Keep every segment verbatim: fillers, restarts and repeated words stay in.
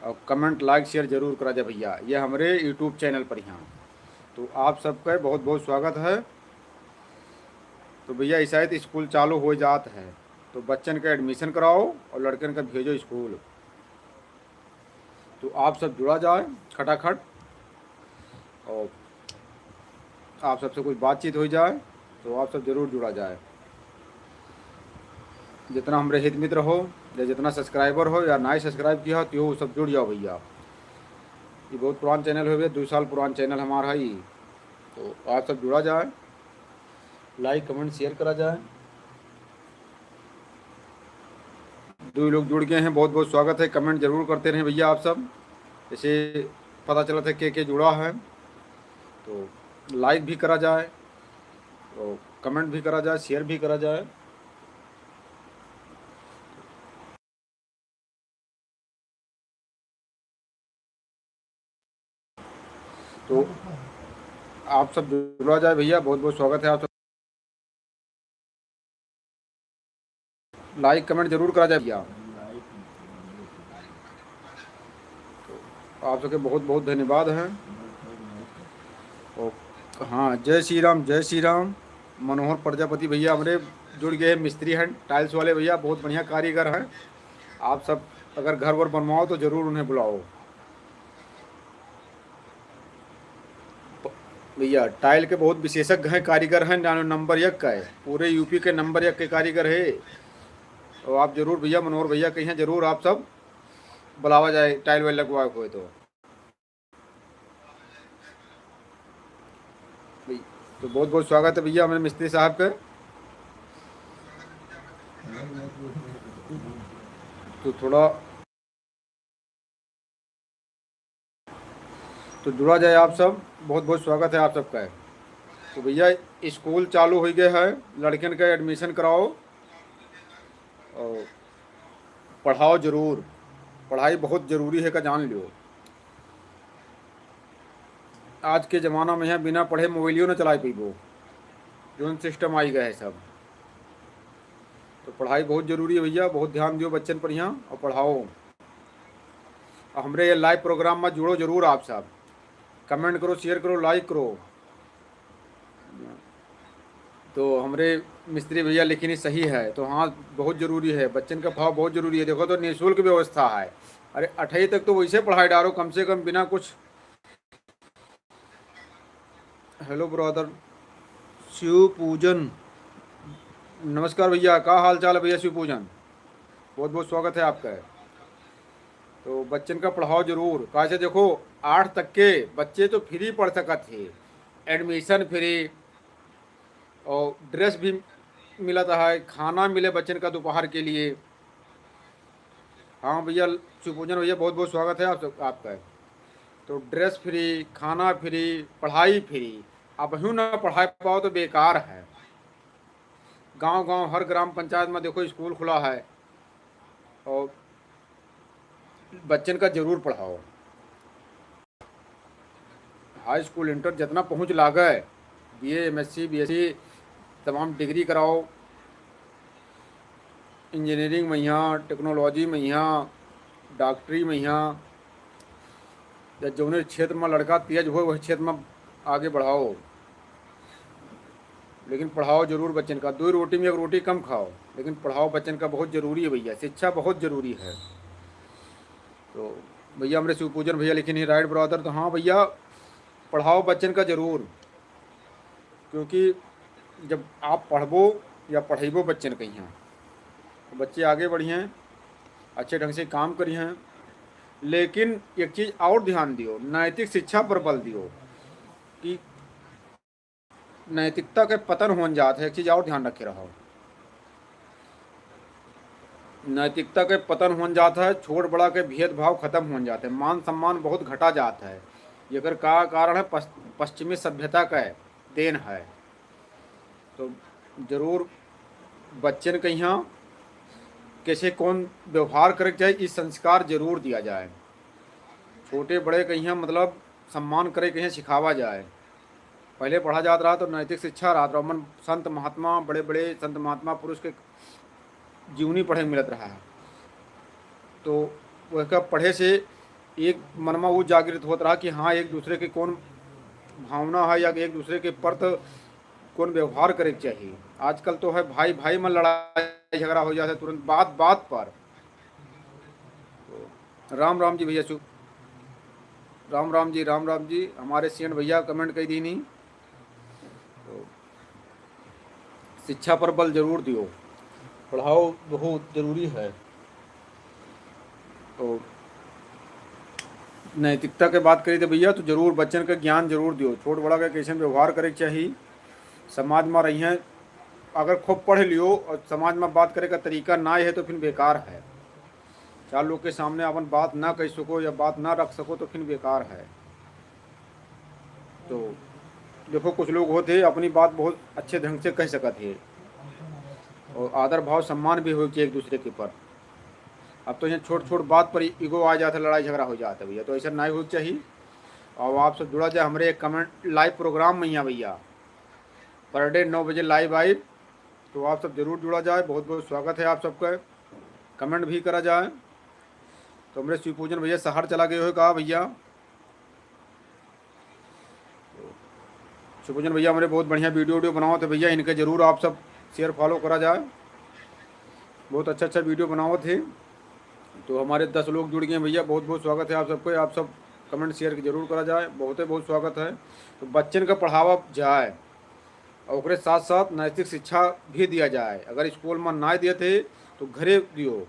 और comment, like, share जरूर करा जाए भइया, ये हमरे YouTube channel पर यहाँ। तो आप सबका बहुत बहुत स्वागत है। तो भइया, ऐसा है तो स्कूल चालू हो जात है, तो बच्चन का admission कराओ और लड़कन का भेजो स्कूल। तो आप सब जुड़ा जाए खटाखट, और आप सबसे कुछ बातचीत हो जाए, तो आप सब जरूर जुड़ा जाए। जितना हमरे हित मित्र हो, या जितना subscriber हो, या नाई subscribe किया हो, तो सब जुड़ जाओ भइया। ये बहुत पुरान channel हो भइया, दो साल पुरान channel हमारा है ये। तो आप सब जुड़ा जाए, like, comment, share करा जाए। दो लोग जुड़ गए हैं, बहुत बहुत स्वागत है। Comment जरूर करते रहें भइया आप सब, जैसे पता चलत है के के जुड़ा है। तो like भी करा जाए, तो comment भी करा जाए, share भी करा जाए। तो आप सब जुड़ा जाए भइया, बहुत बहुत स्वागत है आप सब। Like, comment जरूर करा जाए भइया। तो आप सबके बहुत बहुत धन्यवाद है। और हाँ, जय श्री राम, जय श्री राम। मनोहर प्रजापति भइया हमरे जुड़ गए हैं, मिस्त्री हैं, tiles वाले भइया, बहुत बढ़िया कारीगर हैं। आप सब अगर घर वर बनवाओ तो जरूर उन्हें बुलाओ। प-, भइया, tile के बहुत विशेषज्ञ हैं, कारीगर हैं, ना-, number एक का है, पूरे U P के number एक के कारीगर है। और आप जरूर भइया, मनोहर भइया कहीं जरूर आप सब बुलावा जाए, tile वाइल लगवाए हुए तो। तो बहुत बहुत स्वागत है भइया हमरे मिस्त्री साहब के। तो थोड़ा तो जुड़ा जाए आप सब, बहुत बहुत स्वागत है आप सबका। तो भइया, स्कूल चालू हो गए है, लड़कन का admission कराओ और पढ़ाओ जरूर, पढ़ाई बहुत जरूरी है का जान लियो। आज के जमाना में यहाँ बिना पढ़े मोबाइलियो न चलाए पइबो, जौन system आई गए है सब। तो पढ़ाई बहुत जरूरी है भइया, बहुत ध्यान दियो बच्चन पर यहाँ और पढ़ाओ। और हमरे ये live program में जुड़ो जरूर आप सब, comment करो, share करो, like करो। तो हमरे मिस्त्री भइया लिखिन ही सही है, तो हाँ, बहुत जरूरी है, बच्चन का पढ़ाओ बहुत जरूरी है। देखो तो निःशुल्क व्यवस्था है, अरे अठई तक तो वैसे पढ़ाई डारो कम से कम बिना कुछ। Hello brother शिव पूजन, नमस्कार भइया, का हाल चाल है भइया शिव पूजन? बहुत बहुत स्वागत है आपका। तो बच्चन का पढ़ाओ जरूर, काहे से देखो आठ तक के बच्चे तो free पढ़ सकत है, admission free और dress भी मिलत है, खाना मिले बच्चन का दोपहर के लिए। हाँ भइया, शिवपूजन भइया, बहुत बहुत स्वागत है आप सब, आपका। तो dress free, खाना free, पढ़ाई free। अब यूँ ना पढ़ाई पाओ तो बेकार है। गांव गांव, हर ग्राम पंचायत में देखो स्कूल खुला है और बच्चन का जरूर पढ़ाओ। High school, inter जितना पहुँच लागे, B A, M S C, B S C, तमाम degree कराओ, engineering में यहाँ, technology में यहाँ, डॉक्टरी में यहाँ, या जौने क्षेत्र में लड़का तेज हो, वही क्षेत्र में आगे बढ़ाओ। लेकिन पढ़ाओ जरूर बच्चन का, दो रोटी में एक रोटी कम खाओ, लेकिन पढ़ाओ बच्चन का, बहुत जरूरी है भइया, शिक्षा बहुत जरूरी है। तो भइया हमरे शिवपूजन भइया लिखिन ही, right brother। तो हाँ भइया, पढ़ाओ बच्चन का जरूर, क्योंकि जब आप पढ़बो या पढ़इबो बच्चन का यहाँ, तो बच्चे आगे बढ़िहें, अच्छे ढंग से काम करिहें। लेकिन एक चीज और ध्यान दियो, नैतिक शिक्षा पर बल दियो कि नैतिकता के पतन होन जात है। एक चीज और ध्यान रखे रहो, नैतिकता के पतन होन जात है, छोट बड़ा के भेदभाव खत्म होन जात है, मान सम्मान बहुत घटा जात है। एकर का कारण है? पस-, पश्चिमी सभ्यता का देन है। तो जरूर बच्चन के यहाँ कैसे कौन व्यवहार करे के चाही, ई संस्कार जरूर दिया जाए। छोटे बड़े के यहाँ मतलब सम्मान करे के यहाँ सिखावा जाए। पहले पढ़ा जात रहा तो नैतिक शिक्षा रहत रहा, मन संत महात्मा, बड़े बड़े संत महात्मा पुरुष के जीवनी पढ़े के मिलत रहा है। तो वह का पढ़े से एक मन मा वो जागृत होत रहा कि हाँ, एक दूसरे के कौन भावना है या एक दूसरे के प्रति कौन व्यवहार करे के चाहिए। आजकल तो है भाई भाई मा लड़ाई झगड़ा हो जाता है तुरंत बात बात पर। राम राम जी भैया, सु-, राम राम जी, राम राम जी। हमारे सीएन भैया comment कई दीनी। तो शिक्षा पर बल जरूर दियो, पढ़ाओ बहुत जरूरी है। तो नैतिकता के बात करी तो भैया, तो जरूर बच्चन का ज्ञान जरूर दियो, छोट बड़ा का कैसन व्यवहार करे के चाही, समाज मा रहिहैं। अगर खूब पढ़ लियो और समाज मा बात करे का तरीका ना है तो फिर बेकार है। चार लोग के सामने अपन बात ना कह सको या बात ना रख सको तो फिर बेकार है। तो देखो, कुछ लोग होते अपनी बात बहुत अच्छे ढंग से कह सकत है और आदर भाव सम्मान भी होए के एक दूसरे के पर। अब तो यहाँ छोट छोट बात पर ईगो आ जाता है, लड़ाई झगड़ा हो जाता है भैया, तो ऐसा नहीं होना चाहिए। और आप सब जुड़ा जाए हमारे एक comment live program में यहाँ भैया, per day नौ बजे live आई, तो आप सब जरूर जुड़ा जाए। बहुत बहुत स्वागत है आप सबका, comment भी करा जाए। तो हमरे शिवपूजन भैया शहर चला गए हो का भैया? शिवपूजन भैया हमरे बहुत बढ़िया video वीडियो बनावत है भैया, इनके जरूर आप सब share follow करा जाए, बहुत अच्छा अच्छा video बनावत है। तो हमारे दस लोग जुड़ गए हैं भैया, बहुत बहुत स्वागत है आप सबको। आप सब comment share जरूर करा जाए, बहुत बहुत स्वागत है। तो बच्चन का पढ़ावा जाए और ओकरे साथ साथ नैतिक शिक्षा भी दिया जाए। अगर स्कूल में ना दिए थे तो घरे दियो।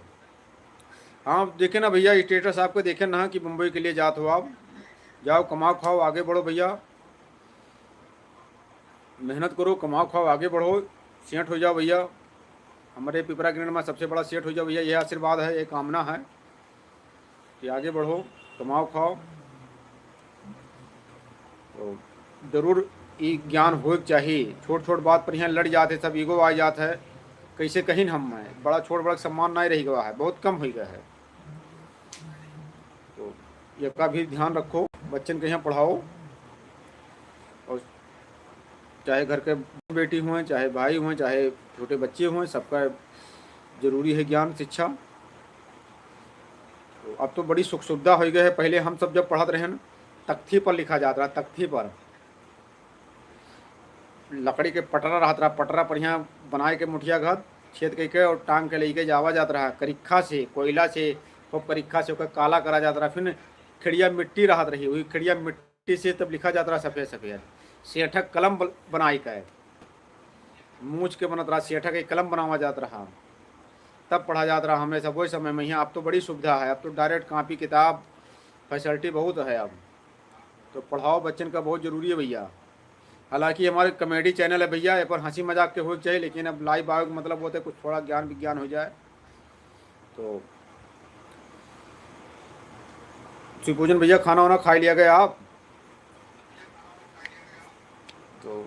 हाँ, देखे ना भैया, status आपके देखे ना कि बम्बई के लिए जात हो आप। जाओ, कमाओ, खाओ, आगे बढ़ो भैया, मेहनत करो, कमाओ, खाओ, आगे बढ़ो, सेठ हो जाओ भैया। हमारे पिपरा ग्रेड में सबसे बड़ा सेठ हो जाओ भैया, यह आशीर्वाद है, ये कामना है कि आगे बढ़ो, कमाओ, खाओ। तो जरूर ई ज्ञान होए के चाही। छोट छोट बात पर यहाँ लड़ जाते, सब ईगो आ जात है, कैसे कहीं हम हैं, बड़ा छोट बड़ा के सम्मान नहीं रह गया है, बहुत कम हो गया है। तो ये का भी ध्यान रखो, बच्चन के यहाँ पढ़ाओ, और चाहे घर के बेटी हुए, चाहे भाई हुए, चाहे छोटे बच्चे हुए, सबका जरूरी है ज्ञान शिक्षा। तो अब तो बड़ी सुख सुविधा हो गई है। पहले हम सब जब पढ़त रहे न, तख्ती पर लिखा जात रहा, तख्ती पर लकड़ी के पटरा रहत रहा, पटरा पर यहाँ बनाए के मुठिया घर छेद कइ के और टांग के लेके जावा जात रहा, करिखा से, कोयला से, खूब करिखा से ओकर काला करा जात रहा। फिर खिड़िया मिट्टी रहत रही, वही खिड़िया मिट्टी से तब लिखा जात रहा सफेद सफेद। सेठक कलम बल-, बनाई के, मूछ के बनत रहा, सेठक एक कलम बनावा जात रहा, तब पढ़ा जात रहा हमेशा वही समय में। यहाँ अब तो बड़ी सुविधा है, अब तो direct कापी किताब facility बहुत है अब। तो पढ़ाओ बच्चन का बहुत जरूरी है भैया। हालांकि हमारे comedy channel है भैया, ये पर हंसी मजाक के होए के चाहिए, लेकिन अब live आवे के मतलब होता है कुछ थोड़ा ज्ञान विज्ञान हो जाए। तो शिवपूजन भैया, खाना वाना खा लिया गया आप? तो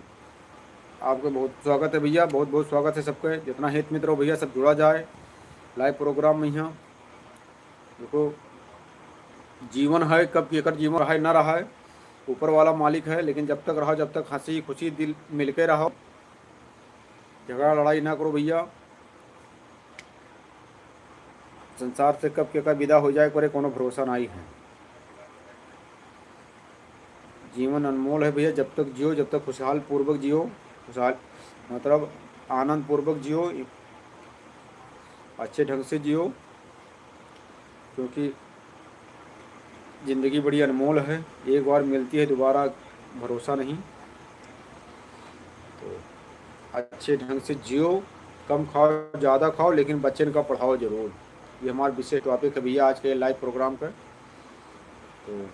आपके बहुत स्वागत है भैया, बहुत बहुत स्वागत है सबके। जितना हित मित्र हो भैया, सब जुड़ा जाए live program में यहाँ। देखो, जीवन है, कब केकर जीवन रहा है ना रहा है, ऊपर वाला मालिक है, लेकिन जब तक रहो, जब तक हंसी खुशी दिल मिलके रहो, झगड़ा लड़ाई ना करो भैया। संसार से कब केकर विदा हो जाए, करे कोनो भरोसा नहीं है। जीवन अनमोल है भैया, जब तक जियो, जब तक खुशहाल पूर्वक जियो, खुशहाल मतलब आनंद पूर्वक जियो, अच्छे ढंग से जियो, क्योंकि जिंदगी बड़ी अनमोल है, एक बार मिलती है, दोबारा भरोसा नहीं। तो अच्छे ढंग से जियो, कम खाओ, ज़्यादा खाओ, लेकिन बच्चन का पढ़ाओ जरूर। ये हमारा विशेष topic है भैया आज के live program का। तो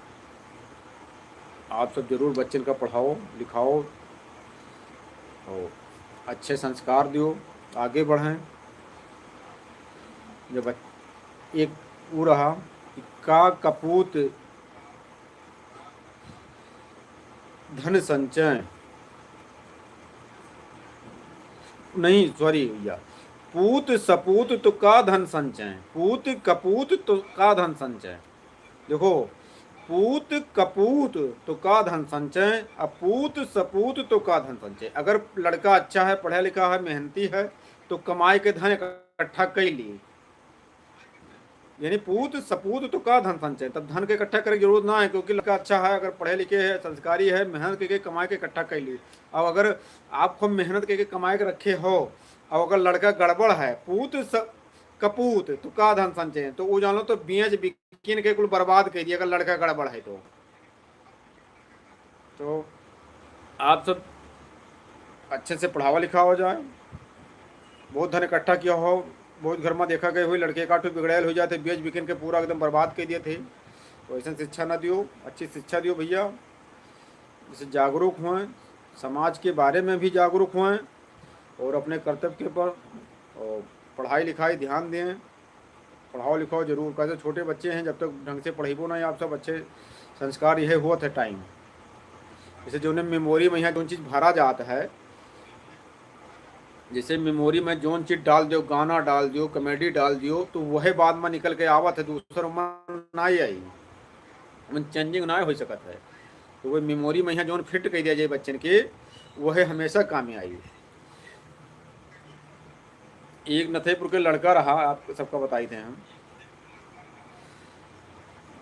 आप सब जरूर बच्चन का पढ़ाओ, लिखाओ और अच्छे संस्कार दियो, आगे बढ़ें। जब बच-, एक वो रहा कि का कपूत धन संचय, नहीं, sorry भैया, पूत सपूत तो का धन संचय, पूत कपूत तो का धन संचय। देखो, पूत कपूत तो का धन संचय, अपूत सपूत तो का धन संचय। अगर लड़का अच्छा है, पढ़ा लिखा है, मेहनती है, तो कमाई के धन इकट्ठा कर ली। यानी पूत सपूत तो का धन संचय, तब धन के इकट्ठा करे के जरूरत ना है, क्योंकि लड़का अच्छा है, अगर पढ़े लिखे है, संस्कारी है, मेहनत करके कमाए के इकट्ठा कर ली। अब अगर आप खूब मेहनत करके कमाए के रखे हो, और अगर लड़का गड़बड़ है, पूत स-, कपूत, तो का धन संचय, तो वो जान लो तो बेच बिकिन के कुल बर्बाद कर दिया, अगर लड़का गड़बड़ है तो। तो आप सब अच्छे से पढ़ावा लिखावा जाए। बहुत धन इकट्ठा किया हो, बहुत घर में देखा गए हुए लड़के का ठो बिगड़ैल हो जाते, बेच बिकिन के पूरा एकदम बर्बाद कर दिए थे। तो ऐसा शिक्षा ना दियो, अच्छी शिक्षा दियो भैया, जिससे जागरूक होएं, समाज के बारे में भी जागरूक होएं और अपने कर्तव्य के पर और पढ़ाई लिखाई ध्यान दें। पढ़ाओ लिखाओ जरूर, कैसे छोटे बच्चे हैं, जब तक ढंग से पढ़ेबो नहीं आप सब, अच्छे संस्कार यह हुआ था टाइम। जैसे जो उन्हें मेमोरी में यहाँ जो चीज़ भरा जाता है, जैसे मेमोरी में जौन चीज डाल दियो, गाना डाल दियो, कॉमेडी डाल दियो, तो वह बाद में निकल के आवत है, दूसर उमन ना आई, उमन चेंजिंग ना हो सकत है। तो वह मेमोरी में यहाँ जौन फिट कर दिया जाए बच्चन के, वह हमेशा काम में आई। एक नथेपुर के लड़का रहा, आप सबका बताई थे हम,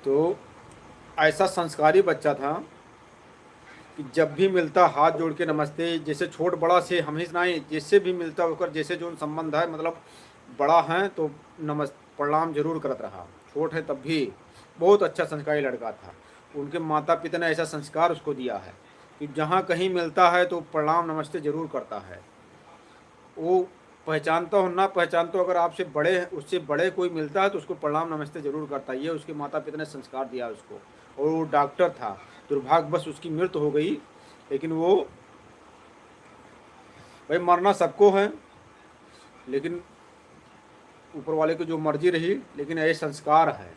तो ऐसा संस्कारी बच्चा था कि जब भी मिलता हाथ जोड़ के नमस्ते, जैसे छोट बड़ा से हम ही नहीं, जैसे भी मिलता होकर जैसे जो संबंध है, मतलब बड़ा है तो नमस प्रणाम जरूर करत रहा, छोट है तब भी। बहुत अच्छा संस्कारी लड़का था। उनके माता पिता ने ऐसा संस्कार उसको दिया है कि जहाँ कहीं मिलता है तो प्रणाम नमस्ते जरूर करता है। वो पहचानता हो ना पहचानता हो, अगर आपसे बड़े, उससे बड़े कोई मिलता है तो उसको प्रणाम नमस्ते जरूर करता है। ये उसके माता पिता ने संस्कार दिया उसको। और वो डॉक्टर था, दुर्भाग्यवश उसकी मृत्यु हो गई, लेकिन वो, भाई, मरना सबको है, लेकिन ऊपर वाले की जो मर्जी रही, लेकिन ये संस्कार है,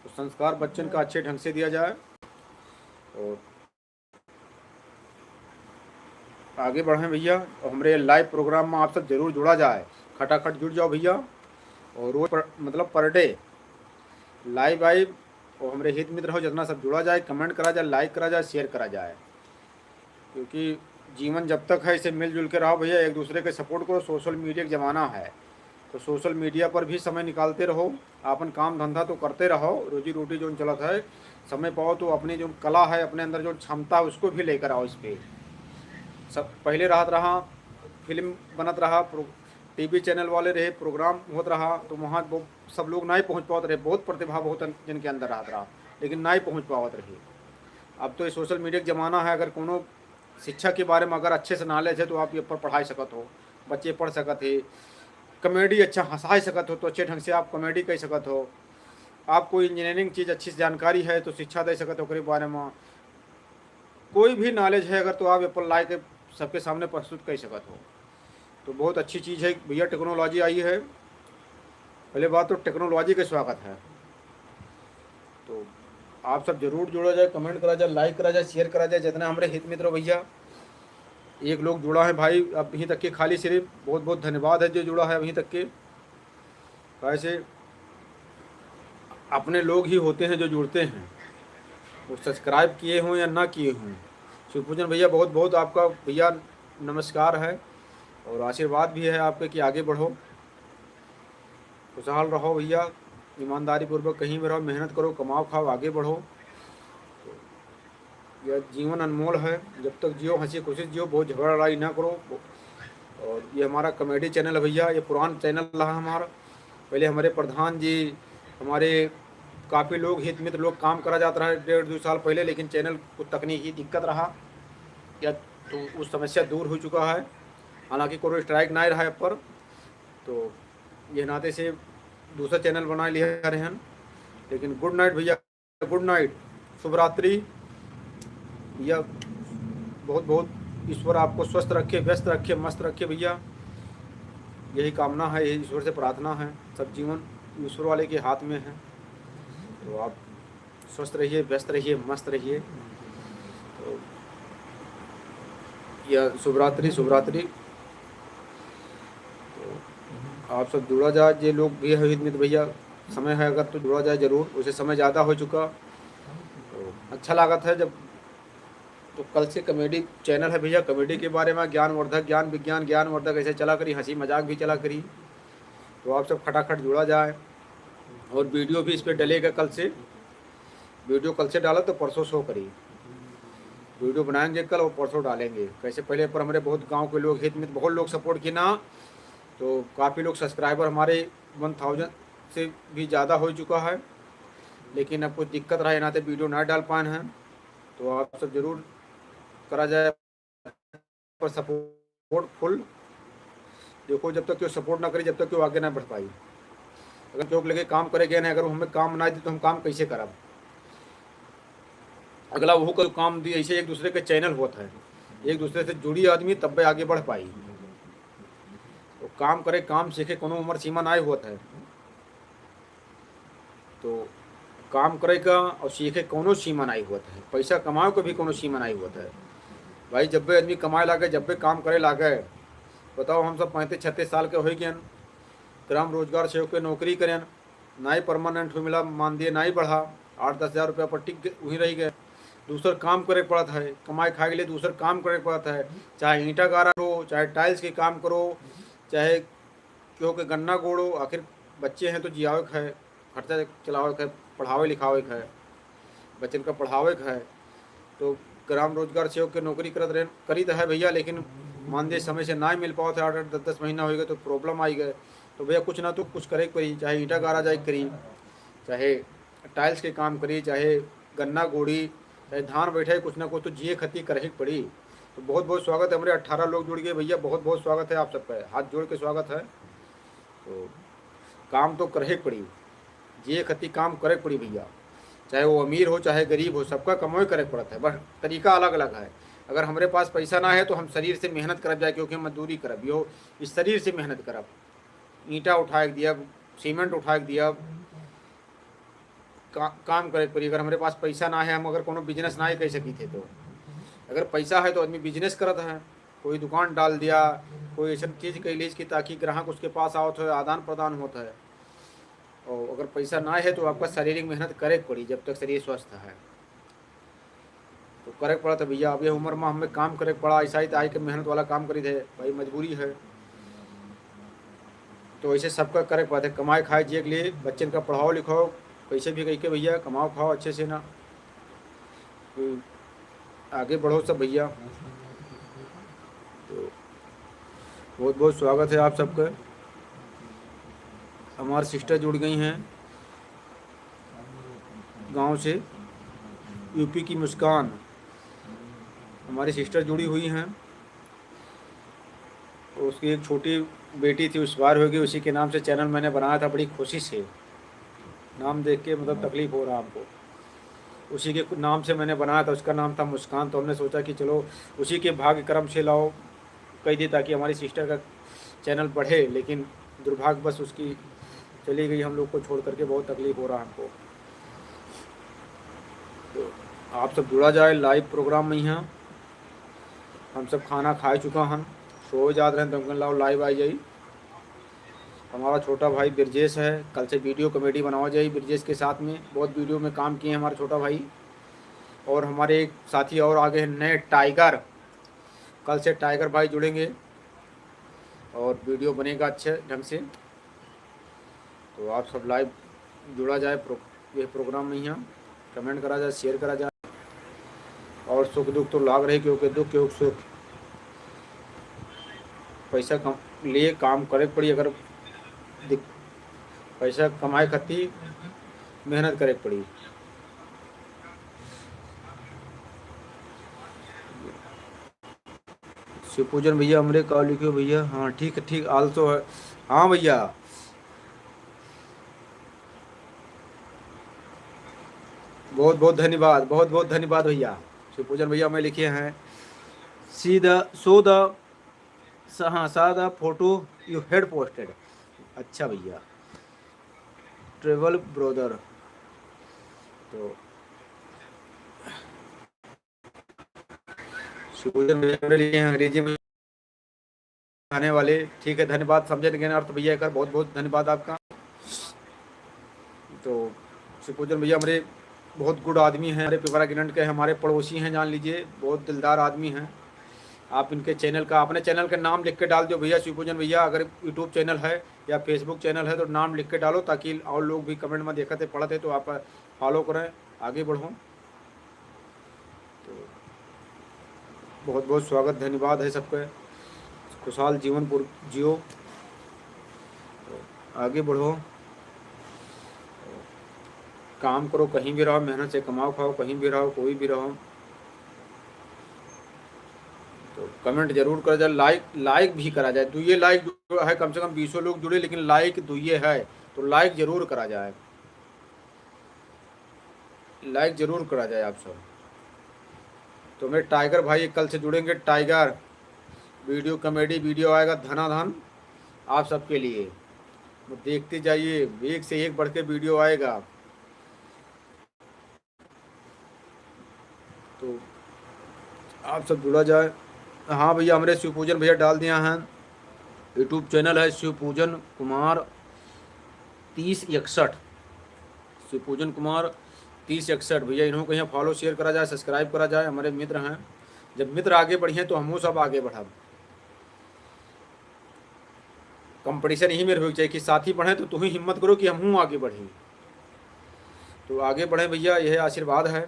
तो संस्कार बच्चन का अच्छे ढंग से दिया जाए और आगे बढ़ें भैया। और हमरे लाइव प्रोग्राम में आप सब जरूर जुड़ा जाए, खटाखट जुड़ जाओ भैया। और रोज पर, मतलब पर डे लाइव आइव, और हमरे हित मित्र हो जितना सब जुड़ा जाए, कमेंट करा जाए, लाइक करा जाए, शेयर करा जाए, क्योंकि जीवन जब तक है इसे मिलजुल के रहो भैया, एक दूसरे के सपोर्ट करो। सोशल मीडिया का ज़माना है, तो सोशल मीडिया पर भी समय निकालते रहो, आपन काम धंधा तो करते रहो, रोजी रोटी जो चलत है, समय पाओ तो अपनी जो कला है, अपने अंदर जो क्षमता है, उसको भी लेकर आओ इस पे। सब पहले रहत रहा, फिल्म बनत रहा, प्रो-, टीवी चैनल वाले रहे, प्रोग्राम होत रहा, तो वहाँ वो सब लोग नहीं पहुँच पावत रहे, बहुत प्रतिभा बहुत जिनके अंदर रहत रहा, लेकिन नहीं पहुँच पावत रहे। अब तो ये सोशल मीडिया का ज़माना है, अगर कोनो शिक्षा के बारे में अगर अच्छे से नॉलेज है तो आप ये पर पढ़ाई सकत हो, बच्चे पढ़ सकत है, कॉमेडी अच्छा हंसाई सकत हो तो अच्छे ढंग से आप कॉमेडी कर सकत हो। आपको इंजीनियरिंग चीज़ अच्छी से जानकारी है तो शिक्षा दे सकत हो ओकरे बारे में। कोई भी नॉलेज है अगर तो आप ये पर ला के सबके सामने प्रस्तुत कर सकत हो। तो बहुत अच्छी चीज़ है भैया, टेक्नोलॉजी आई है। पहले बात तो टेक्नोलॉजी के स्वागत है। तो आप सब जरूर जुड़ा जाए, कमेंट करा जाए, लाइक करा जाए, शेयर करा जाए, जितना हमरे हित मित्र भैया एक लोग जुड़ा है भाई अभी तक के खाली सिर्फ, बहुत बहुत धन्यवाद है जो जुड़ा है अभी तक के। वैसे अपने लोग ही होते हैं जो जुड़ते हैं, वो सब्सक्राइब किए हों या ना किए हों। शिवपूजन भैया बहुत बहुत आपका भैया नमस्कार है और आशीर्वाद भी है आपके कि आगे बढ़ो, खुशहाल रहो भैया, ईमानदारी पूर्वक कहीं भी रहो, मेहनत करो, कमाओ खाओ, आगे बढ़ो। यह जीवन अनमोल है, जब तक जियो हंसी खुशी जियो, बहुत झगड़ा लड़ाई ना करो। और ये हमारा कॉमेडी चैनल है भैया, ये पुरान चैनल रहा हमारा। पहले हमारे प्रधान जी, हमारे काफ़ी लोग हित मित्र लोग काम करा जाता रहा डेढ़ दो साल पहले, लेकिन चैनल को तकनीकी दिक्कत रहा, या तो उस समस्या दूर हो चुका है। हालांकि कोई स्ट्राइक नहीं रहा है पर, तो ये नाते से दूसरा चैनल बना लिया रहे हैं। लेकिन गुड नाइट भैया, गुड नाइट, शुभ रात्रि। या बहुत बहुत ईश्वर आपको स्वस्थ रखे, व्यस्त रखे, मस्त रखे भैया, यही कामना है, यही ईश्वर से प्रार्थना है। सब जीवन ईश्वर वाले के हाथ में है। तो आप स्वस्थ रहिए, व्यस्त रहिए, मस्त रहिए। तो या शुभ रात्रि, शुभ रात्रि। तो आप सब जुड़ा जाए, जे लोग भी है हित मित्र भैया, समय है अगर तो जुड़ा जाए जरूर। वैसे समय ज़्यादा हो चुका, तो अच्छा लागत है जब, तो कल से कॉमेडी चैनल है भैया, कॉमेडी के बारे में ज्ञानवर्धक, ज्ञान विज्ञान ज्ञानवर्धक ऐसे चला करी, हंसी मजाक भी चला करी। तो आप सब खटाखट जुड़ा जाए। और वीडियो भी इस पे डलेगा कल से। वीडियो कल से डाला तो परसों शो करी। वीडियो बनाएंगे कल और परसों डालेंगे। कैसे पहले पर हमारे बहुत गांव के लोग, हित मित बहुत लोग सपोर्ट किए ना, तो काफ़ी लोग सब्सक्राइबर हमारे वन थाउजेंड से भी ज़्यादा हो चुका है, लेकिन अब कुछ दिक्कत रहा, यहाँ से वीडियो ना डाल पाए हैं। तो आप सब जरूर करा जाए पर सपोर्ट फुल। देखो, जब तक केहू सपोर्ट ना करी, जब तक केहू आगे ना बढ़ पाई। अगर केहू के लगे काम करे गए ना, अगर वो हमें काम ना दी तो हम काम कैसे करब? अगला वहू का काम दी, ऐसे एक दूसरे के चैनल होत है, एक दूसरे से जुड़ी आदमी तब आगे बढ़ पाई। तो काम करे, काम सीखे, कोनो उम्र सीमा ना होत है। तो काम करे का और सीखे कौनो सीमा नहीं होत है, पैसा कमाए को भी कौनो सीमा नहीं होत है। भाई, जब भी आदमी कमाए लागे, जब भी काम करे लागे, बताओ, हम सब पैंतीस छत्तीस साल के हो गए, ग्राम रोजगार सेवक के नौकरी करें, नाई परमानेंट हो मिला, मानदेय नाई बढ़ा, आठ दस हज़ार रुपया पर टिक गए, वहीं रह गए। दूसर काम करे पड़त है, कमाए खाए के लिए दूसर काम करे पड़त है, चाहे ईंटा गारा हो, चाहे टाइल्स के काम करो, चाहे केहू के गन्ना गोड़ो, आखिर बच्चे हैं तो जियावे के है, खर्चा चलावे के है, पढ़ावे लिखावे के है, बच्चन का पढ़ावे के है। तो ग्राम रोजगार सेवक के नौकरी करत रहे, करी तो है भैया, लेकिन मानदेय समय से ना मिल पावत है, आठ आठ दस दस महीना हो गए तो प्रॉब्लम आई गए। तो भैया, कुछ ना तो कुछ करे के पड़ी, चाहे ईंटा गारा जाए के करी, चाहे टाइल्स के काम करी, चाहे गन्ना गोड़ी, चाहे धान बैठे, कुछ ना कुछ तो जिए खती करे के पड़ी। तो बहुत बहुत स्वागत है, हमारे अठारह लोग जुड़ गए भैया, बहुत बहुत स्वागत है आप सबका, हाथ जोड़ के स्वागत है। तो काम तो करे के पड़ी, जिए खती काम करे के पड़ी भैया, चाहे वो अमीर हो चाहे गरीब हो, सबका कमाई करे के पड़त है, बस तरीका अलग अलग है। अगर हमरे पास पैसा ना है तो हम शरीर से मेहनत करब जाए, क्योंकि हम मजदूरी करब, यो इस शरीर से मेहनत करब, ईंटा उठाए के दिया, सीमेंट उठाए के दिया, का, काम करे के पड़ी। अगर हमरे पास पैसा ना है, हम अगर कोनो बिजनेस ना ही कर सकी थे तो, अगर पैसा है तो आदमी बिजनेस करत है, कोई दुकान डाल दिया, कोई ऐसा चीज कर लीज कि ताकि ग्राहक उसके पास आवत हो, आदान प्रदान होत है। और अगर पैसा ना है तो आपका शारीरिक मेहनत करे के पड़ी जब तक शरीर स्वस्थ है। तो करे के पड़त है भैया, अब ये उम्र में हमें काम करे के पड़ा, ऐसा ही तो आई के मेहनत वाला काम करी थे भाई, मजबूरी है। तो ऐसे सबका करे के पड़त है, कमाए खाए जिए के लिए, बच्चन का पढ़ाओ लिखाओ, कैसे भी कह के भैया कमाओ खाओ अच्छे से ना, तो आगे बढ़ो सब भैया। तो बहुत बहुत स्वागत है आप सबका। हमारी सिस्टर जुड़ गई हैं गांव से, यूपी की मुस्कान हमारी सिस्टर जुड़ी हुई हैं। उसकी एक छोटी बेटी थी, एक्सपायर हो गई, उसी के नाम से चैनल मैंने बनाया था बड़ी खुशी से। नाम देख के मतलब तकलीफ हो रहा हमको। उसी के नाम से मैंने बनाया था, उसका नाम था मुस्कान। तो हमने सोचा कि चलो उसी के भाग्य कर्म से लाओ कह दी, ताकि हमारी सिस्टर का चैनल बढ़े, लेकिन दुर्भाग्यवश उसकी चली गई हम लोग को छोड़ करके, बहुत तकलीफ हो रहा हमको। तो आप सब जुड़ा जाए लाइव प्रोग्राम में। यहाँ हम सब खाना खा चुका हन, सो जात रहे तो हम कहन लाओ लाइव आ जाई। हमारा छोटा भाई बिरजेश है, कल से वीडियो कॉमेडी बनावा जाई बिरजेश के साथ में, बहुत वीडियो में काम किए हैं हमारे छोटा भाई। और हमारे एक साथी और आ गए हैं नए, टाइगर, कल से टाइगर भाई जुड़ेंगे और वीडियो बनेगा अच्छे ढंग से। तो आप सब लाइव जुड़ा जाए प्रो-, ये प्रोग्राम में, यहाँ कमेंट करा जाए, शेयर करा जाए और सुख दुख तो लाग रही, क्योंकि दुख क्यों सुख, पैसा कम लिए काम करे के पड़ी, अगर दिक-, पैसा कमाए खातिर मेहनत करे के पड़ी। शिवपूजन भैया हमरे का लिखियो भैया, हाँ ठीक है, ठीक, आलसो है, हाँ भैया, बहुत बहुत धन्यवाद, बहुत बहुत धन्यवाद भैया। शिवपूजन भैया मैं लिखे हैं, see the, show the, हाँ, saw the photo you had posted। अच्छा भैया, ट्रेवल ब्रदर, तो शिवपूजन भैया हमरे लिखे हैं अंग्रेजी में खाने वाले। ठीक है, धन्यवाद, समझे गए अर्थ भैया, एक बहुत बहुत धन्यवाद आपका। तो शिवपूजन भैया हमरे बहुत गुड आदमी हैं, हमारे पिपरा गिरंड के हमारे पड़ोसी हैं, जान लीजिए, बहुत दिलदार आदमी हैं। आप इनके चैनल का, अपने चैनल का नाम लिख के डाल दो भैया, शिवपूजन भैया। अगर YouTube चैनल है या Facebook चैनल है तो नाम लिख के डालो, ताकि और लोग भी कमेंट में देखते पढ़ते तो आप फॉलो करें, आगे बढ़ो। तो बहुत बहुत स्वागत, धन्यवाद है सबके। खुशहाल जीवन पुर-, जियो, आगे बढ़ो, काम करो, कहीं भी रहो, मेहनत से कमाओ खाओ, कहीं भी रहो, कोई भी रहो। तो कमेंट जरूर करा जाए, लाइक, लाइक भी करा जाए। दुइये लाइक जो है, कम से कम बीसों लोग जुड़े, लेकिन लाइक दुइये है, तो लाइक जरूर करा जाए, लाइक जरूर करा जाए आप सब। तो मेरे टाइगर भाई कल से जुड़ेंगे, टाइगर वीडियो, कॉमेडी वीडियो आएगा धनाधन आप सबके लिए। वो देखते जाइए, एक से एक बढ़ के वीडियो आएगा। तो आप सब जुड़ा जाए। हाँ भैया, हमरे शिवपूजन भैया डाल दिया है, YouTube चैनल है शिवपूजन कुमार तीस इकसठ, शिवपूजन कुमार तीस इकसठ। भैया इन्हों को यहाँ फॉलो शेयर करा जाए, सब्सक्राइब करा जाए, हमारे मित्र हैं। जब मित्र आगे बढ़िए तो हमहूँ सब आगे बढ़ब। कंपटीशन यही मेरे होइक चाहिए कि साथी बढ़े तो तुहीं हिम्मत करो कि हमहूँ आगे बढ़ी। तो आगे बढ़े भैया, यह आशीर्वाद है।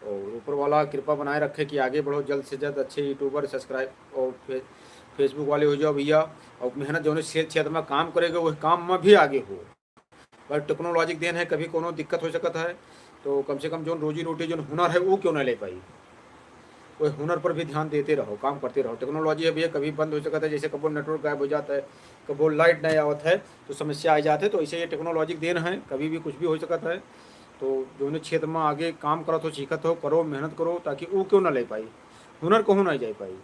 और ऊपर वाला कृपा बनाए रखे कि आगे बढ़ो, जल्द से जल्द अच्छे यूट्यूबर सब्सक्राइब और फे-, Facebook वाले हो जाओ भैया। और मेहनत जौने क्षे-, क्षेत्र में काम करेगा वह काम में भी आगे हो। पर टेक्नोलॉजी के देन है, कभी कोनो दिक्कत हो सकत है, तो कम से कम जौन रोजी रोटी, जौन हुनर है, वो क्यों ना ले पाई। वो हुनर पर भी ध्यान देते रहो, काम करते रहो। टेक्नोलॉजी है भैया, कभी बंद हो सकत है, जैसे कबो नेटवर्क गायब हो जाता है, कबो लाइट नहीं आवत है, तो समस्या आ जात है। तो ऐसे ये टेक्नोलॉजी के देन है, कभी भी कुछ भी हो सकत है। तो जौने क्षेत्र में आगे काम करत हो, सीखत हो, करो, मेहनत करो, ताकि वो क्यों ना ले पाई, हुनर कहूँ ना जाए पाई।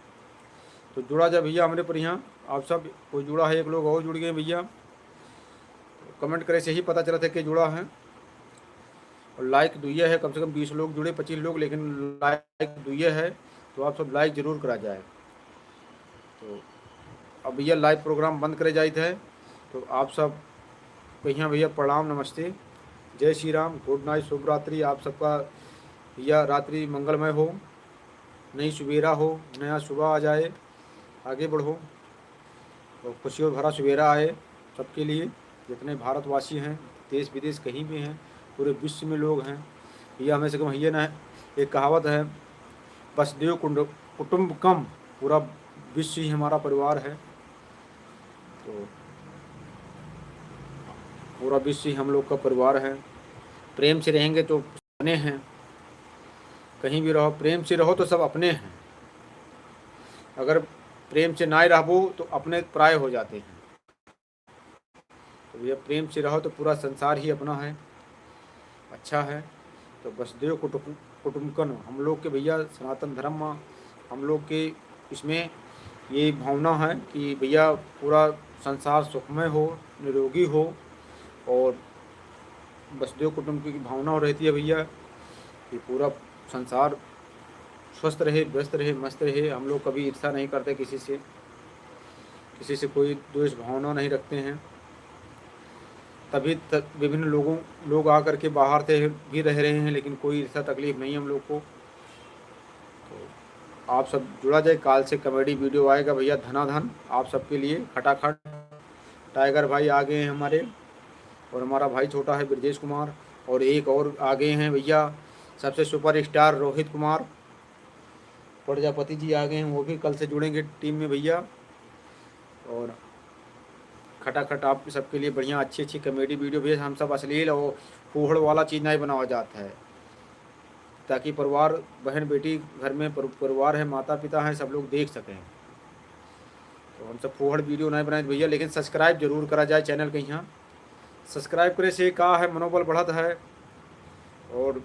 तो जुड़ा जा भैया हमरे पर यहाँ, आप सब कोई जुड़ा है, एक लोग और जुड़ गए भैया। कमेंट करे से ही पता चलत है कि जुड़ा है। और लाइक दुइये है, कम से कम बीस लोग जुड़े, पच्चीस लोग, लेकिन लाइक दुइये है, तो आप सब लाइक जरूर करा जाए। तो अब भैया लाइव प्रोग्राम बंद करे जाइत है। तो आप सब कहिया भैया प्रणाम, नमस्ते, जय श्री राम, गुड नाइट, शुभ रात्रि। आप सबका भैया रात्रि मंगलमय हो, नई सुबेरा हो, नया सुबह आ जाए, आगे बढ़ो और खुशियों भरा सुबेरा आए सबके लिए, जितने भारतवासी हैं, देश विदेश कहीं भी हैं, पूरे विश्व में लोग हैं। ये हमें से कम, ये ना, एक कहावत है, "वसुधैव कुंड-, कुटुंबकम", पूरा विश्व ही हमारा परिवार है। तो पूरा विश्व ही हम लोग का परिवार है। प्रेम से रहेंगे तो अपने हैं, कहीं भी रहो, प्रेम से रहो तो सब अपने हैं। अगर प्रेम से ना रहबो तो अपने पराये हो जाते हैं। तो भैया प्रेम से रहो तो पूरा संसार ही अपना है, अच्छा है। तो वसुधैव कुटुम-, कुटुम्बकम हम लोग के भैया सनातन धर्म में हम लोग के इसमें ये भावना है कि भैया पूरा संसार सुखमय हो, निरोगी हो और वसुधैव कुटुम्बकम की भावना रहती है भैया कि पूरा संसार स्वस्थ रहे, व्यस्त रहे, मस्त रहे। हम लोग कभी ईर्ष्या नहीं करते किसी से, किसी से कोई द्वेष भावना नहीं रखते हैं। तभी त-, विभिन्न लोगों, लोग आ करके बाहर से भी रह रहे हैं, लेकिन कोई ईर्ष्या तकलीफ नहीं है हम लोग को। तो आप सब जुड़ा जाए, काल से कॉमेडी वीडियो आएगा भैया धनाधन आप सबके लिए खटाखट। टाइगर भाई आ गए हैं हमारे, और हमारा भाई छोटा है ब्रजेश कुमार, और एक और आ गए हैं भैया, सबसे सुपरस्टार रोहित कुमार प्रजापति जी आ गए हैं, वो भी कल से जुड़ेंगे टीम में भैया। और खटाखट आप सबके लिए बढ़िया अच्छी अच्छी कॉमेडी वीडियो भैया, हम सब अश्लील और फूहड़ वाला चीज़ नहीं बनावा जाता है, ताकि परिवार, बहन बेटी, घर में पर-, परिवार है, माता पिता हैं, सब लोग देख सकें। तो हम सब फूहड़ वीडियो नहीं बनाए भैया, लेकिन सब्सक्राइब जरूर करा जाए चैनल के यहाँ। सब्सक्राइब करे से का है, मनोबल बढ़त है और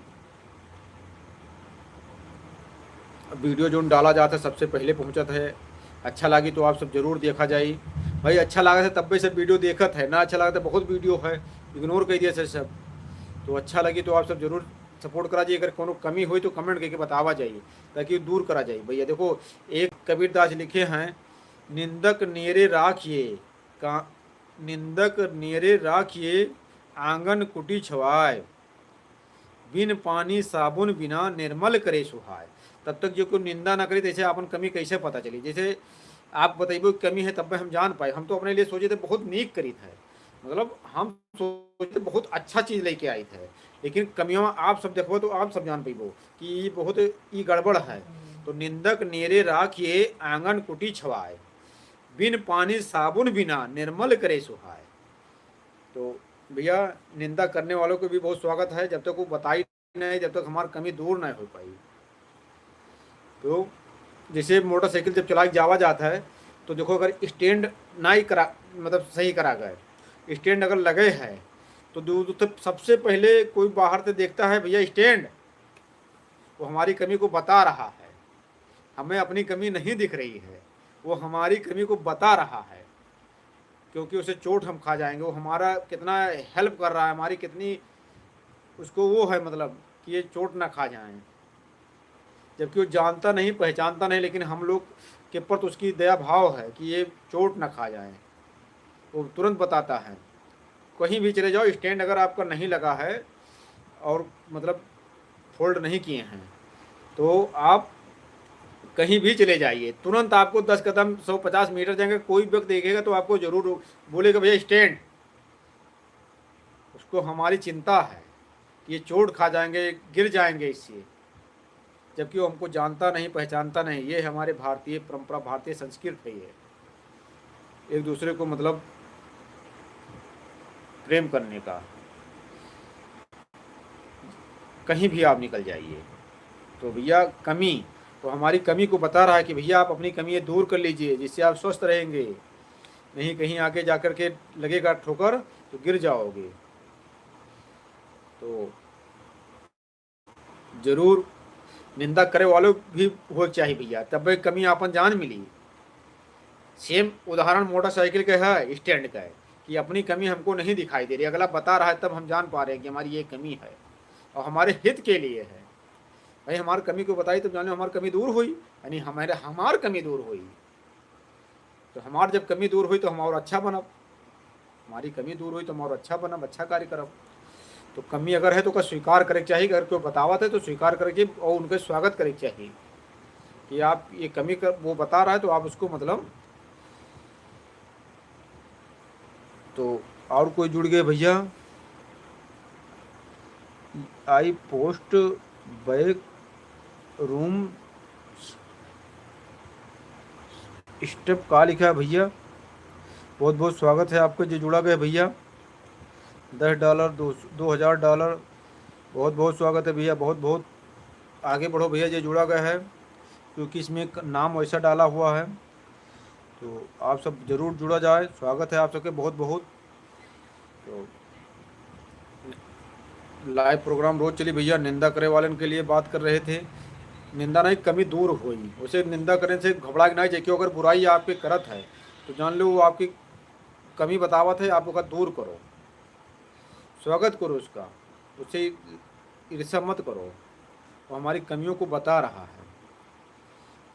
वीडियो जोन डाला जाता है सबसे पहले पहुँचत है। अच्छा लगी तो आप सब जरूर देखा जाई भाई, अच्छा लागत है तब्बे से वीडियो देखत है, ना अच्छा लागत है बहुत वीडियो है, इग्नोर कर दिया से सब। तो अच्छा लगी तो आप सब जरूर सपोर्ट करा जाइए। अगर कोनो कमी होई तो कमेंट करके बतावा जाइए, ताकि दूर करा जाए भैया। देखो, एक कबीरदास लिखे हैं, "निंदक नेरे राखिए का, निंदक नेरे राखिए आंगन कुटी छवाय, बिन पानी साबुन बिना निर्मल करे सुहाय।" तब तक जो कोई निंदा ना करी, तो ऐसे आपन कमी कैसे पता चली? जैसे आप बतइबो कि कमी है, तब हम जान पाए। हम तो अपने लिए सोचे थे बहुत नीक करीत है, मतलब हम सोचे बहुत अच्छा चीज लेके आइत है, लेकिन कमियाँ आप सब देखबो तो आप सब जान पइबो कि ई बहुत, ई गड़बड़ है। तो निंदक नेरे राख ये आंगन कुटी छवाए, बिन पानी साबुन बिना निर्मल करे सुहाए। तो भैया, निंदा करने वालों को भी बहुत स्वागत है, जब तक वो बताई नहीं, जब तक हमार कमी दूर नहीं हो पाई। तो जैसे मोटरसाइकिल जब चला के जावा जाता है, तो देखो, अगर स्टैंड नहीं करा, मतलब सही करा गए, स्टैंड अगर लगे है, तो दू-, दू-, तो सबसे पहले कोई बाहर से देखता है, भैया स्टैंड, वो हमारी कमी को बता रहा है, हमें अपनी कमी नहीं दिख रही है, वो हमारी कमी को बता रहा है, क्योंकि उसे चोट हम खा जाएंगे। वो हमारा कितना हेल्प कर रहा है, हमारी कितनी उसको वो है, मतलब कि ये चोट ना खा जाए, जबकि वो जानता नहीं, पहचानता नहीं, लेकिन हम लोग के प्रति उसकी दया भाव है कि ये चोट ना खा जाए। वो तुरंत बताता है। कहीं भी चले जाओ, स्टैंड अगर आपका नहीं लगा है और मतलब फोल्ड नहीं किए हैं, तो आप कहीं भी चले जाइए, तुरंत आपको दस कदम, सौ पचास मीटर जाएंगे, कोई व्यक्ति देखेगा तो आपको जरूर बोलेगा, "भैया स्टैंड।" उसको हमारी चिंता है कि ये चोट खा जाएंगे, गिर जाएंगे इससे, जबकि वो हमको जानता नहीं, पहचानता नहीं। ये हमारे भारतीय परंपरा, भारतीय संस्कृति है ये, एक दूसरे को मतलब प्रेम करने का। कहीं भी आप निकल जाइए, तो भैया कमी, तो हमारी कमी को बता रहा है कि भैया आप अपनी कमी ये दूर कर लीजिए, जिससे आप स्वस्थ रहेंगे। नहीं, कहीं आगे जाकर के लगेगा ठोकर तो गिर जाओगे। तो जरूर निंदा करे वालों भी हो चाहिए भैया, तब कमी आपन जान मिली। सेम उदाहरण मोटरसाइकिल का है, स्टैंड का है कि अपनी कमी हमको नहीं दिखाई दे रही, अगला बता रहा है तब हम जान पा रहे हैं कि हमारी ये कमी है और हमारे हित के लिए है। भाई हमारी कमी को बताई तब जाने हमारी कमी दूर हुई, यानी हमारे, हमार कमी दूर हुई। तो हमार जब कमी दूर हुई तो हम और अच्छा बनब, हमारी कमी दूर हुई तो हम और अच्छा बनब, अच्छा कार्य करब। तो कमी अगर है तो ओका स्वीकार करे के चाही, अगर कोई बतावत है तो स्वीकार करे के और उनके स्वागत करे के चाही कि आप ये कमी कर, वो बता रहा है तो आप उसको मतलब। तो और कोई जुड़ गए भैया? I post back room step का लिखा है भैया? बहुत बहुत स्वागत है आपका जो जुड़ा गया भैया। दस डॉलर, दो, दो हज़ार डॉलर, बहुत बहुत स्वागत है भैया, बहुत बहुत आगे बढ़ो भैया जो जुड़ा गया है, क्योंकि इसमें एक नाम वैसा डाला हुआ है। तो आप सब जरूर जुड़ा जाए, स्वागत है आप सबके बहुत बहुत। तो लाइव प्रोग्राम रोज चली भैया, निंदा करे वालन के लिए बात कर रहे थे। निंदा नहीं, कमी दूर होई, उसे निंदा करे से घबरा के नहीं जाए, क्यों अगर बुराई आपके करत है तो जान लो वो आपकी कमी बतावत है, आप ओका दूर करो, स्वागत करो उसका, उससे ईर्ष्या मत करो। वो हमारी कमियों को बता रहा है,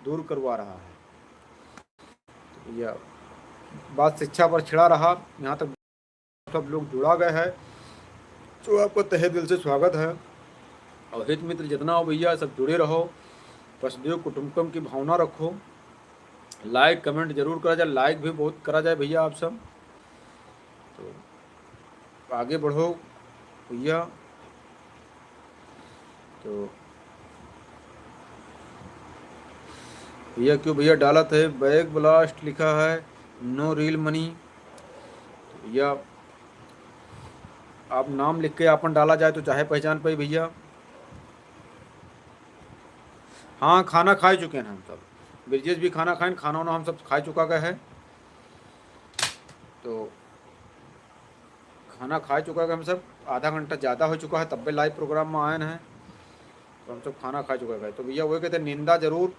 दूर करवा रहा है। तो भैया बात शिक्षा पर छिड़ा रहा, यहाँ तक सब लोग जुड़ा गए हैं, तो आपका तहे दिल से स्वागत है। और हित मित्र जितना हो भैया, सब जुड़े रहो, वसुधैव कुटुंबकम की भावना रखो। लाइक कमेंट जरूर करा जाए, लाइक भी बहुत करा जाए भैया आप सब। तो आगे बढ़ो भैया। तो भैया क्यों भैया डालत है, बैग ब्लास्ट लिखा है, no real money। तो भैया आप नाम लिख के आपन डाला जाए तो चाहे पहचान पाई भैया। हाँ, खाना खाए चुके हैं हम सब, ब्रिजेश भी खाना खाए, खाना वाना हम सब खा चुका गए है। तो खाना खा चुका है हम सब, आधा घंटा ज़्यादा हो चुका है, तब भी लाइव प्रोग्राम में आए हैं। तो हम सब खाना खा चुका है। तो भैया वही कहते हैं, निंदा जरूर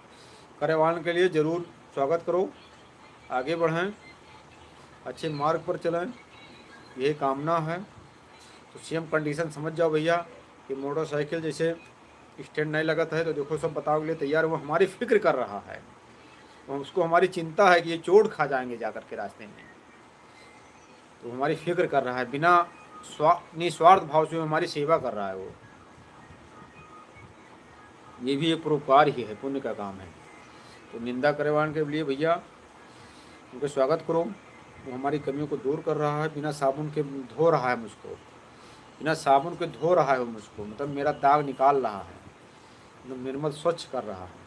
करे वालन के लिए जरूर स्वागत करो, आगे बढ़ें, अच्छे मार्ग पर चलें, यही कामना है। तो सेम कंडीशन समझ जाओ भैया कि मोटरसाइकिल जैसे स्टैंड नहीं लगत है, तो देखो सब बतावे के लिए तैयार, वो हमारी फिक्र कर रहा है, वो उसको हमारी चिंता है कि ये चोट खा जाएंगे जा करके रास्ते में। तो हमारी फिक्र कर रहा है, बिना स्वा-, निस्वार्थ भाव से हमारी सेवा कर रहा है वो। ये भी एक परोपकार ही है, पुण्य का काम है। तो निंदा करे वालन के लिए भैया, उनके स्वागत करो। वो हमारी कमियों को दूर कर रहा है, बिना साबुन के धो रहा है मुझको, बिना साबुन के धो रहा है वो मुझको, मतलब मेरा दाग निकाल रहा है, मतलब निर्मल स्वच्छ कर रहा है।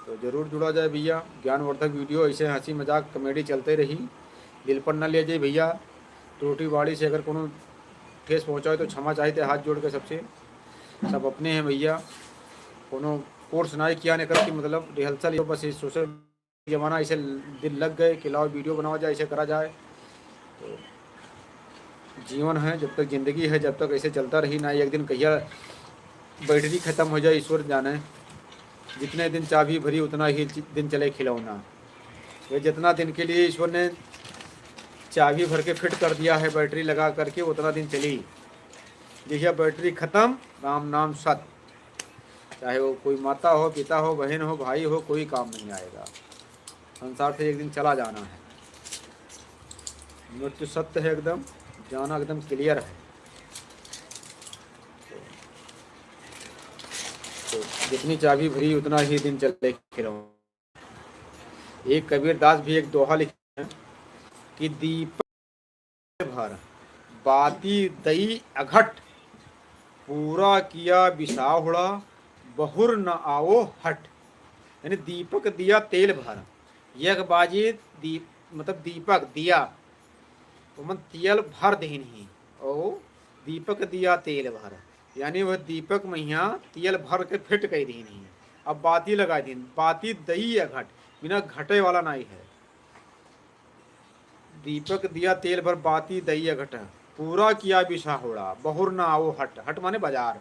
तो जरूर जुड़ा जाए भैया, ज्ञानवर्धक video, ऐसे हंसी मजाक comedy चलते रही, दिल पर न ले जाए भैया। त्रुटि बाड़ी से अगर कोनो ठेस पहुँचाए तो क्षमा चाहित है हाथ जोड़ के सबसे। सब अपने हैं भैया, कोनो course ना किया ने करती, मतलब rehearsal, ये बस ये social जमाना ऐसे दिल लग गए कि लाओ video बनावा जाए, ऐसे करा जाए। तो जीवन है, जब तक जिंदगी है, जब तक ऐसे चलता रही ना, एक दिन कहिया battery खत्म हो जाए, ईश्वर जाने। जितने दिन चाबी भरी उतना ही चि-, दिन चले खिलौना। ये जितना दिन के लिए ईश्वर ने चाबी भर के fit कर दिया है battery लगा करके, उतना दिन चली। जहिया battery खत्म, राम नाम सत। चाहे वो कोई माता हो, पिता हो, बहन हो, भाई हो, कोई काम नहीं आएगा। संसार से एक दिन चला जाना है। मृत्यु सत्य है एकदम, जाना एकदम clear है। तो जितनी चाबी भरी उतना ही दिन चले खिलौना। एक कबीर दास भी एक दोहा लिखे हैं कि दीपक भर बाती दई अघट, पूरा किया बिसाहुड़ा, बहुर न आओ हट। यानी दीपक दिया तेल भर, एक बाजी दी-, मतलब दीपक दिया, ओमन तेल भर देहिन ही, और दीपक दिया तेल भर, यानी वह दीपक महिया तेल भर के fit कइ देहिन ही। अब बाती लगाइ देहिन, बाती दई अघट, बिना घटे वाला नाई है। दीपक दिया तेल भर बाती दई अघट, पूरा किया बिसाहुड़ा, बहुर ना आओ हट। हट माने बाजार।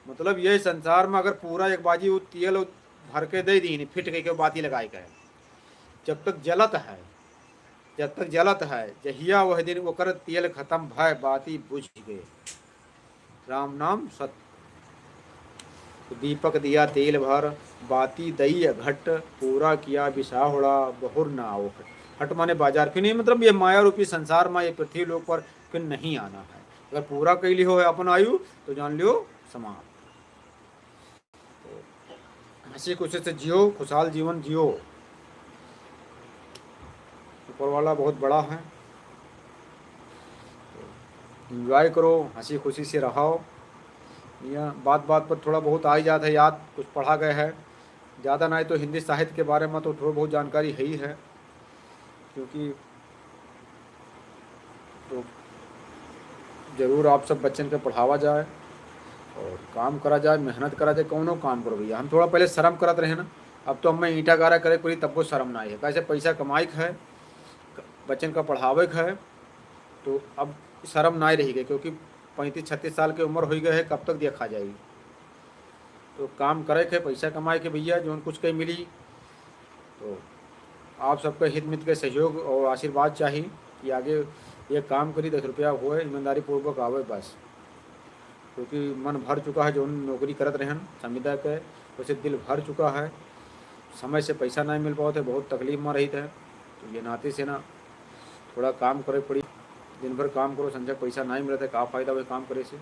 मतलब यह संसार में अगर पूरा एक बाजी वो तेल भर के दे दीन, fit कइ के बाती लगाए के, जब तक जलत है, जब तक जलत है, जहिया वह दिन ओकर तेल खत्म भय, बाती बुझ गए। राम नाम सत्य। दीपक दिया तेल भर, बाती दई अघट, पूरा किया बिसाहुड़ा, बहुर ना आओ हट। हट माने बाजार। फिर ये मतलब ये माया रूपी संसार में, ये पृथ्वी लोक पर फिर नहीं आना है। अगर पूरा कइ लियो है अपन आयु, तो जान लियो समाप्त। हंसी खुशी से जियो, खुशहाल जीवन जियो। ऊपर वाला बहुत बड़ा है। Enjoy करो, हंसी खुशी से रहो। या बात बात पर थोड़ा बहुत आ ही जात है याद, कुछ पढ़ा गया है, ज़्यादा नाहीं तो हिंदी साहित्य के बारे में तो थोड़ा बहुत जानकारी है ही है, क्योंकि तो जरूर आप सब बच्चन के पढ़ावा जाए और काम करा जाए, मेहनत करा जाए, कौनो काम करो भैया। हम थोड़ा पहले शर्म करत रहे ना, अब तो हमें ईंटा गारा करे के पड़ी, तब्बो शर्म नाहीं है। कैसे पैसा कमाए के है, बच्चन का पढ़ावे के है, तो अब शर्म नाहीं रही गई, क्योंकि पैंतीस छत्तीस साल के उम्र होइ गए है, कब तक देखा जाई। तो काम करे के, पैसा कमाए के भैया, जौन कुछ कहीं मिली। तो आप सबके हित मित के सहयोग और आशीर्वाद चाही कि आगे ये काम करी, दस रुपया होए, ईमानदारी पूर्वक आवे बस। क्योंकि मन भर चुका है, जौन नौकरी करत रहन संविदा के, वैसे दिल भर चुका है। समय से पैसा नहीं मिल पावत है, बहुत तकलीफ में रहित है। तो ये नाते से ना थोड़ा काम करे पड़ी, दिन भर काम करो, संझा पैसा नहीं मिलत है, का फायदा हुए काम करे से।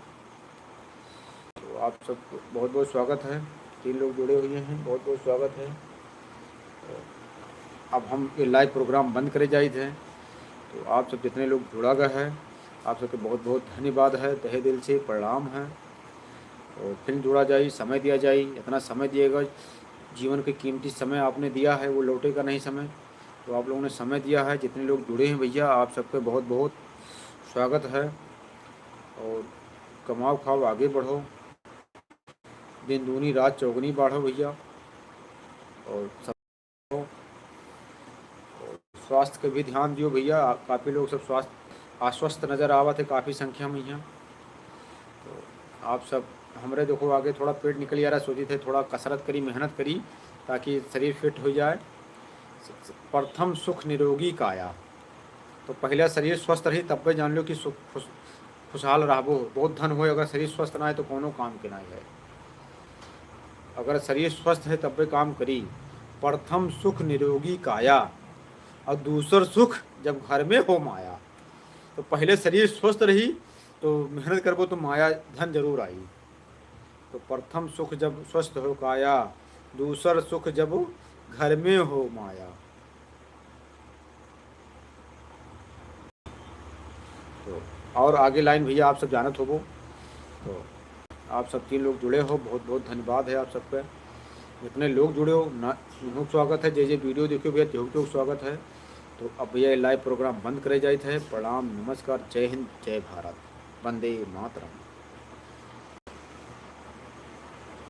तो आप सबको बहुत बहुत स्वागत है, तीन लोग जुड़े हुए हैं, बहुत बहुत स्वागत है। अब हम ये live program बंद करे जाइत है, तो आप सब जितने लोग जुड़ा गए हैं, आप सबके बहुत बहुत धन्यवाद है, तहे दिल से प्रणाम है। और फिर जुड़ा जाई, समय दिया जाई, इतना समय दिएगा, जीवन के कीमती समय आपने दिया है, वो लौटेगा नहीं समय। तो आप लोगों ने समय दिया है, जितने लोग जुड़े हैं भैया, आप सबके बहुत बहुत स्वागत है। और कमाओ खाओ, आगे बढ़ो, दिन दूनी रात चौगुनी बाढ़ो भैया। और सब स्वास्थ्य के भी ध्यान दियो भैया। काफ़ी लोग सब स्वास्थ्य अस्वस्थ नज़र आवत है काफ़ी संख्या में यहाँ। तो आप सब हमरे देखो आगे थोड़ा पेट निकल जा रहा, सोचित है थोड़ा कसरत करी, मेहनत करी, ताकि शरीर fit हो जाए। प्रथम सुख निरोगी काया। तो पहले शरीर स्वस्थ रही, तब्बे जान लो कि सुख, खुश, खुशहाल रहबो। बहुत धन होए, अगर शरीर स्वस्थ ना है तो कोनो काम के ना है। अगर शरीर स्वस्थ है तब्बे काम करी। प्रथम सुख निरोगी काया, और दूसर सुख जब घर में हो माया। तो पहले शरीर स्वस्थ रही तो मेहनत करबो तो माया धन जरूर आई। तो प्रथम सुख जब स्वस्थ हो काया, दूसर सुख जब घर में हो माया। तो और आगे लाइन भैया आप सब जानत होबो। तो आप सब तीन लोग जुड़े हो, बहुत बहुत धन्यवाद है आप सबके। जितने लोग जुड़े हो ना, उनको स्वागत है। जे जे वीडियो देखियो भैया, तेहू के स्वागत है। तो अब भैया ये लाइव प्रोग्राम बंद करे जाइत है। प्रणाम, नमस्कार, जय हिंद, जय भारत, वंदे मातरम।